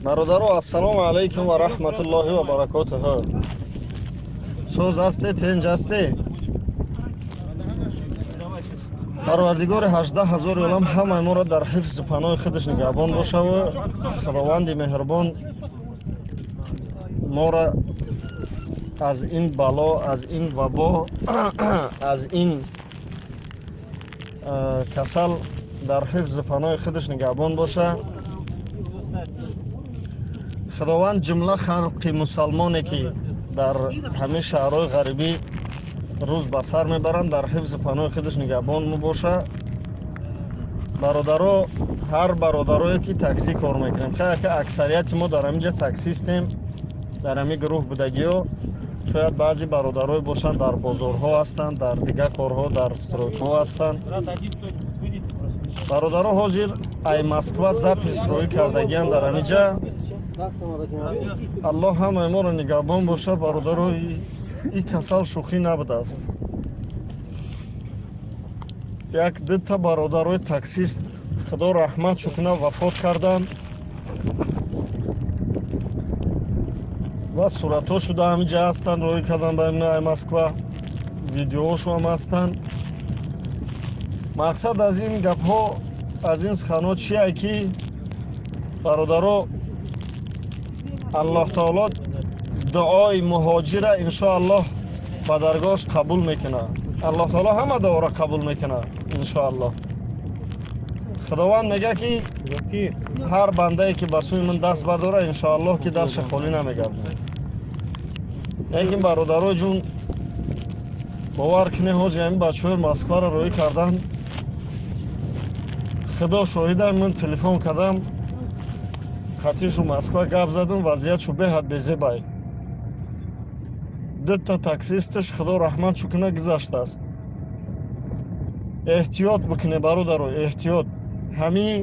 Бародаро, ассалому алайкум ва раҳматуллоҳи ва баракотуҳ. Соз ҳасте, тенҷ ҳасте? Парвардигори 18 000 олам ҳамаи моро дар ҳифзу паноҳи худаш нигаҳбон бошаву Худованди меҳрубон моро аз ин бало, аз ин вабо, аз ин касал дар ҳифзу паноҳи худаш нигаҳбон боша. Худованд ҷумла халқи мусалмоне ки дар ҳамин шаҳрҳои ғарибӣ рӯз ба сар мебаранд, дар ҳифзу паноҳи худаш нигаҳбон мебоша. Бародаро, ҳар бародарое ки таксӣ кор мекунем, хай аксарияти мо дар ҳамин ҷа таксистем, дар ҳамин гурӯҳ будагиҳо, шояд баъзе бародарое бошанд, дар бозорҳо ҳастанд, дар дигар корҳо, дар стройкаҳо ҳастанд. Бародаро, ҳозир ай Москва запись роӣ кардагианд дар ҳамин ҷа. Аллоҳ ҳамаи моро нигаҳбон боша. Бародаро, и касал шӯхӣ набудааст. Як дута бародарои таксист, Худо раҳматшу кунад, вафот карданд ва суратҳо шуда ҳамин ҷа ҳастанд, роӣ кардан ба ай Москва, видеоҳошо ҳам ҳастанд. Мақсад аз ин гапҳо, аз ин суханҳо чие ки, бародаро, Аллоҳ таоло дуои муҳоҷира иншоаллоҳ ба даргоҳаш қабул мекунад. Аллоҳ таоло ҳама дуоро қабул мекунад иншоаллоҳ. Худованд мегӯяд ки ҳар бандае ки ба сӯи ман даст бардора, иншоаллоҳ ки дастша холӣ намегардад. Лекин, бародаро ҷун, бовар кунед, ҳоҷи ҳамин бачаҳои Москваро роӣ кардан, Худо шоҳидам, ман телефон кардам, хатишу Москва гап задам, вазъиятшу беҳад безебай. Дута таксисташ, Худо раҳматшу кунад, гузаштааст. Эҳтиёт бикунед, бародаро, эҳтиёт. Ҳамин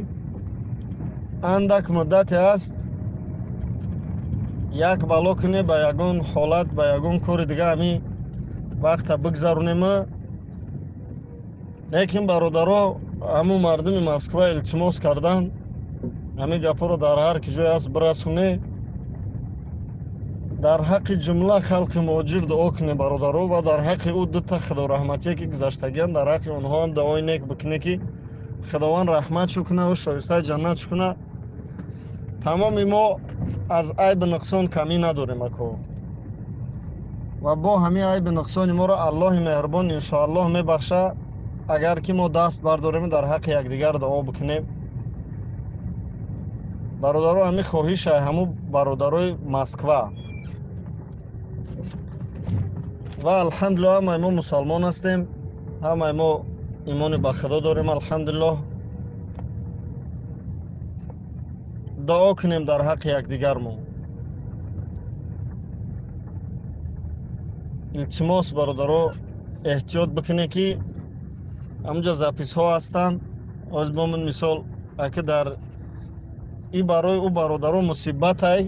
андак муддате аст, як бало кунед, ба ягон ҳолат, ба ягон кори дига ҳамин вақта бигзаронема. Лекин, бародаро, ҳамун мардуми Москва илтимос кардан, ҳамин гапҳоро дар ҳар ки ҷое аст бирасоне, дар ҳаққи ҷумла халқи муҳоҷир дуо кунед, бародаро, ва дар ҳаққи ӯ дута худораҳматие ки гузаштагианд, дар ҳаққи онҳоам дуои нек бикунед, ки Худованд раҳматшу кунад ва шоистаи ҷаннатшу кунад. Тамоми мо аз айби нуқсон камӣ надорем, ако, ва бо ҳамин айби нуқсони моро Аллоҳи меҳрубон иншоаллоҳ мебахша, агар ки мо даст бардорем, дар ҳаққи якдигар дуо бикунем. Бародаро, ҳамин хоҳиша ҳамун бародарои Москва. Ва алҳамдулиллоҳ, ҳамаи мо мусалмон ҳастем, ҳамаи мо имони ба Худо дорем, алҳамдулиллоҳ. Дуо кунем дар ҳаққи якдигармо. Илтимос, бародаро, эҳтиёт бикунед, ки ҳамунҷа записҳо ҳастанд. Ҳозир бо ман мисол, аки дар и барои ӯ бародаро мусибатай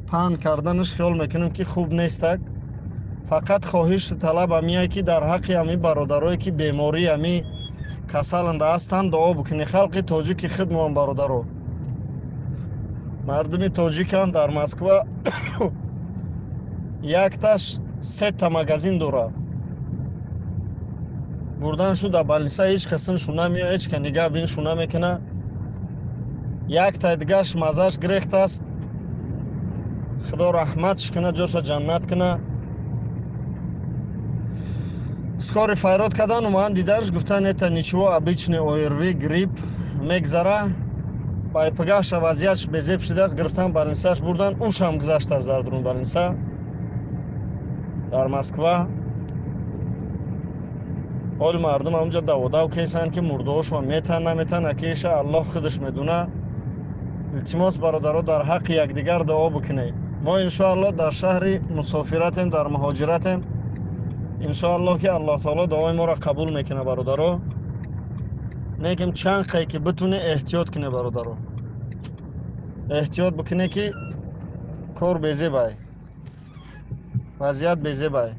паҳн карданаш хиёл мекунем ки хуб нестак. Фақат хоҳишу талаб ҳамие ки дар ҳаққи ҳамин бародарое ки бемории ҳамин касаланда ҳастанд, дуо бикунед. Халқи тоҷики худмоам, бародаро, мардуми тоҷикам дар Москва якташ сета магазин дорад. Бурдан шу дар больница, ҳеҷ касиншу намеояд, ҳеҷ ка нигаҳ биншу намекунад. Яктай дигаш маззаш гирехтааст, Худо раҳматш кунад, ҷоша ҷаннат кунад. Скорый файрод кардан, омадан, диданш, гуфтан: «Это ничего, обычный ОРВ, грипп, мегзара». Байпагаша вазъиятш безеб шудааст, гирифтан, больницаш бурдан, ушам гузаштааст дар дурун больница дар Москва. Ҳоли мардум ҳамунҷа даводав кесанд, ки мурдаҳошон метан, наметан, акиша Аллоҳ худаш медуна. Илтимос, бародаро, дар ҳаққи якдигар дуо бикунед. Мо иншоаллоҳ дар шаҳри мусофиратем, дар муҳоҷиратем. Иншоаллоҳ ки Аллоҳ таоло дуои моро қабул мекунад, бародаро. Лекин чанд қай ки битуне, эҳтиёт кунед, бародаро, эҳтиёт бикунед, ки кор безебай, вазъият безебай.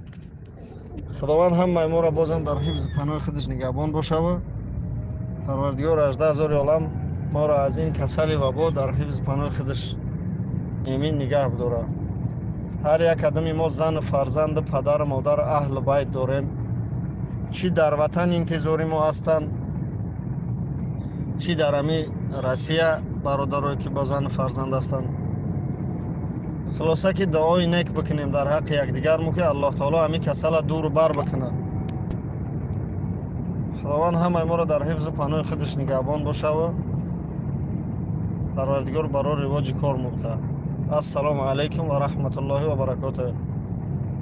Худованд ҳамаи моро бозам дар ҳифзи паноҳи худаш нигаҳбон бошаву Парвардигор 18 000 олам. Моро аз ин касали вабо дар ҳифзи паноҳи худаш эмин нигаҳ бидорад. Ҳар як одами мо зану фарзанду падару модару аҳлу байт дорем. Чӣ дар ватан интизори мо ҳастанд, чӣ дар ҳами Россия бародарое ки бо зану фарзанд ҳастанд. Хулоса ки дуои нек бикунем дар ҳаққи якдигармо, ки Аллоҳ таоло ҳамин касала дуру бар бикунад. Худованд ҳамаи моро дар ҳифзу паноҳи худаш нигаҳбон бошаву Парвардигор барои ривоҷи кор мубта. Ассалому алайкум ва раҳматуллоҳи ва баракотуҳ.